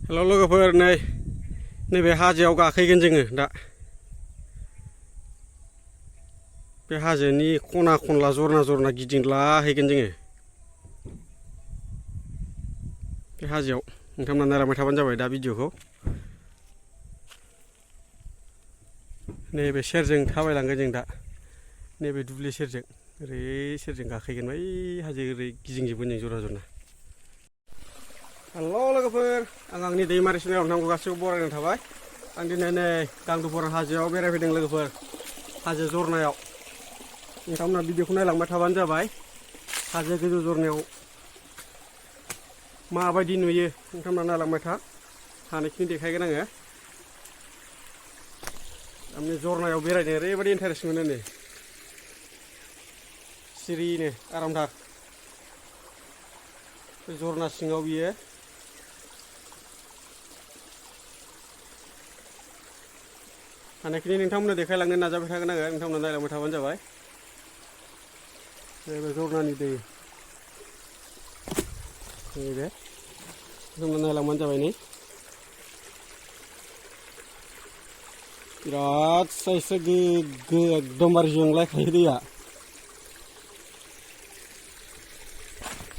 हेल' लोगोफोर नैबे हाजोआव गाखोगोन जोङो दा बे हाजोनि खना खनला जरना गिदिंलाहैगोन जोङो बे हाजोआव नोंथांमोना नायलांबाय थाबानो जाबाय दा भिडिअखौ नैबे सेरजों थाबायलांगोन जों दा नैबे दुब्लि सेरजों ओरै सेरजों गाखोगोन बै हाजो ओरै गिदिंजोबगोन जों जरना हेल' लोगोफोर आं आंनि दैमारि चेनेलाव नोंथांखौ गासैखौबो बरायनाय थाबाय आं दिनै नै गांदुफोर हाजोआव बेरायफैदों लोगोफोर हाजो जरनायाव नोंथांमोना भिडिअखौ नायलांबाय थाबानो जाबाय हाजो गोजौ जरनायाव माबायदि नुयो नोंथांमोना नायलांबाय था हानायखिनि देखायगोन आङो आंनि जरनायाव बेरायनो ओरैबायदि इन्टारेस्ट मोनो नै सिरिनो आरामथार बे जरना सिङाव बियो हानायखिनि नोंथांमोननो देखायलांनो नाजाबाय थागोन आङो नोंथांमोना नायलांबाय थाबानो जाबाय नैबे जरनानि दै नैबे नोंथांमोना नायलांबानो जाबाय नै बिराद साइस गोग्गो एकदमबारे जोंलायखायो दैया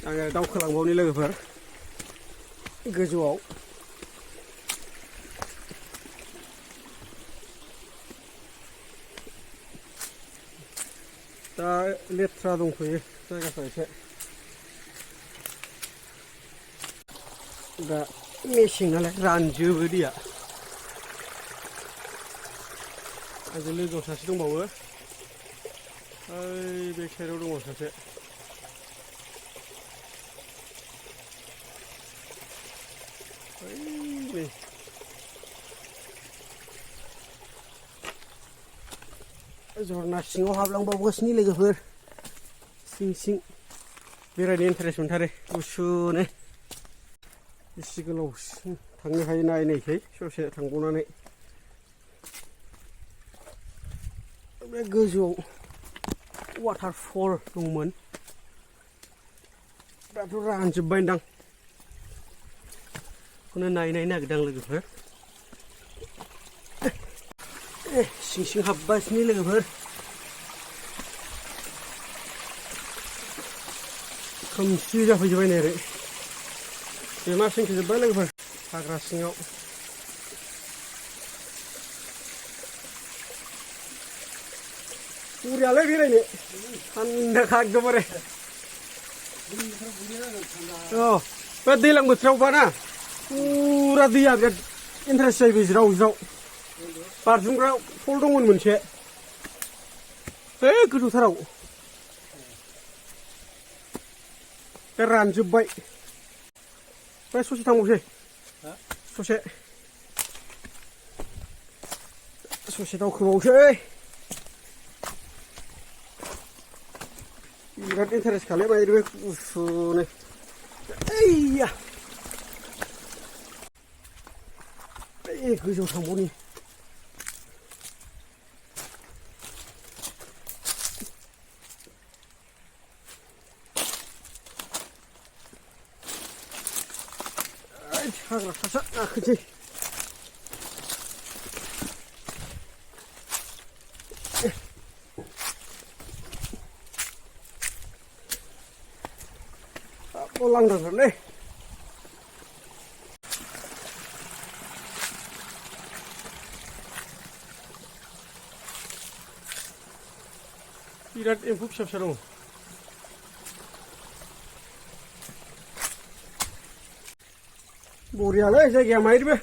आङो दावखोलांबावनि लोगोफोर गोजौआव दा लेथ्रा दंथ'यो जायगाफ्रा एसे दा मेसें नालाय रानजोबो दैया आंजों लोगोआव सासे दंबावो ओइ बे साइडआव दङ सासे नै जरना सिङाव हाबलांबावगासिनो लोगोफोर सिं बेरायनो इन्टारेस्ट मोनथारो गुसुनो एसे गोलावसिन थांनो हायो नायनोसै ससे थांबावनानै बे गोजौआव वाटारफल दंमोन दाथ' रानजोब्बायदां बेखौनो नायनो नागिरदों लोगोफोर सिं हाबगासिनो लोगोफोर खोमसि जाफैजोब्बाय नै ओरै बेमा सिंखोजोब्बाय लोगोफोर हाग्रा सिङाव बरियालै बेरायनो थान्दाखा एकदमबारे बे दैज्लां बोथोरावबा ना फुरा दैया बिराद इन्टारेस्ट जायो ज्राव ज्राव बारजुमग्रा फल दंमोन मोनसे बे गोजौथाराव बे रानजोब्बाय बे ससे थांबावसै ससे दावखोबावसै बिराद इन्टारेस्ट खालाय माइरबो गुसुनो ओइया गोजौ थांबावनि हाग्रा सासा गाखोसै लांदांथारलै बिराद एम्फौ फिसा दं बरियालै जायगाया माइरबो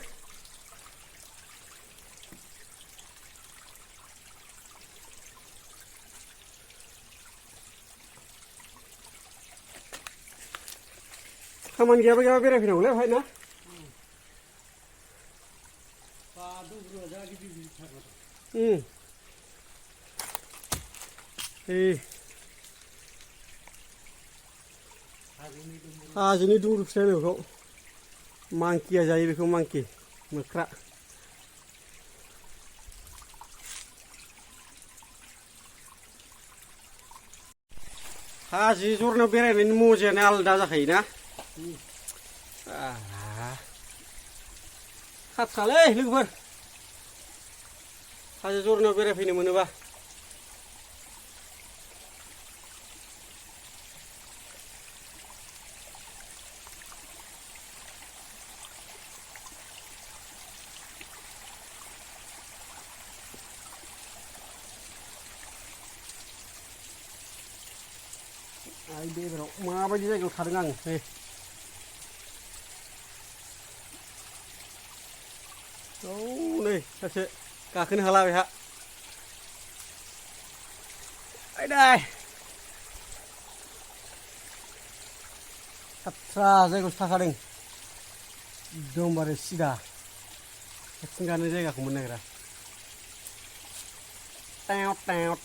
खामानि गैयाबा बेरायफैनांगौलै भाइ ना हाजोनि दुम्रु फिथाइ बेखौ मांकिया जायो बेखौ मांकि मोख्रा हाजो जरनायाव बेरायनायनि मजायानो आलादा जाखायोना खाथ्रालै लोगोफोर हाजो जरनायाव बेरायफैनो मोनोबा आइ बेराव माबायदि जायगायाव थादों आं नै औ नै सासे गाखोनो हाला बेहा आइदाय खाथ्रा जायगायावसो थाखादों एकदमबारे सिदा हारसिं गानो जायगाखौ मोननो नागिरा टाइट टाइट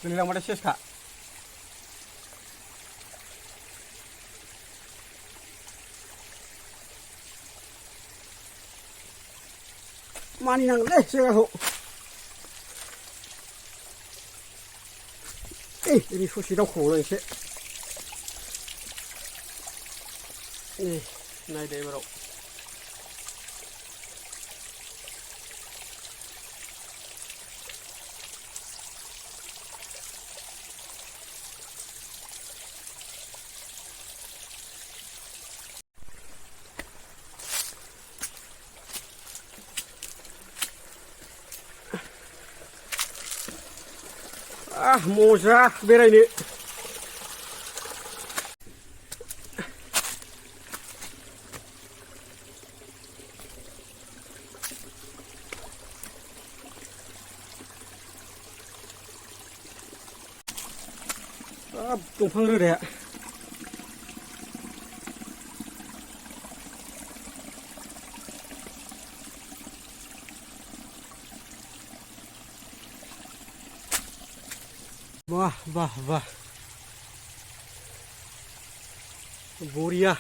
गोलैलांबाथाय सेसखा मानिनांगोनलै जायगाखौ ओरै ससे दावखोबावदों एसे नै नायदो एबाराव मजा बेरायनो दंफां रोदाया वाह वाह वाह बरिया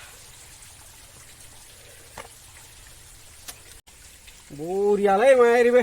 बरियालै माया ओरैबो